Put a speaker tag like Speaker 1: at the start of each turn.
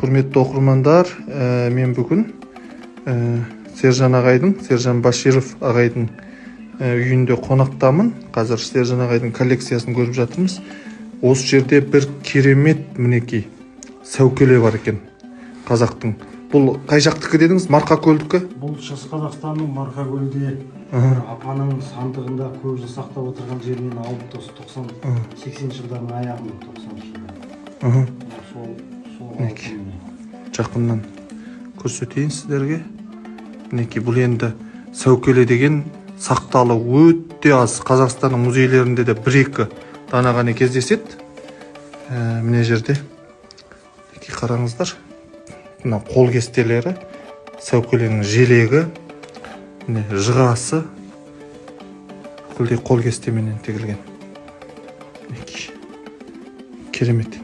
Speaker 1: Құрметті оқырмандар, мен бүгін Сержан ағайдың, Сержан Баширов ағайдың үйінде қонақтамын. Қазір Сержан ағайдың коллекциясын көріп жатырмыз. Осы жерде бір керемет, мінекей, сәукеле бар екен қазақтың. Бұл қай жақтікі дедіңіз? Марқакөлдікі?
Speaker 2: Бұл Шығыс Қазақстанның Марқакөлде бір апаның сандығында көп жыл сақтап отырған жерінен алып, осы 90, 80-ші жылдардың аяғында, 90-шы жылдар. Сол.
Speaker 1: Мінекей. Жақыннан көрсетейін сіздерге. Мінекей, бұл енді сәукеле деген сақталы өте аз. Қазақстанның музейлерінде де бір екі дана ғана кездеседі. Мына жерде, мінекей, қараңыздар, мына қол кестелері, сәукеленің желегі, міне, жығасы бүкілдей қол кестеменен тігілген. Мінекей, керемет.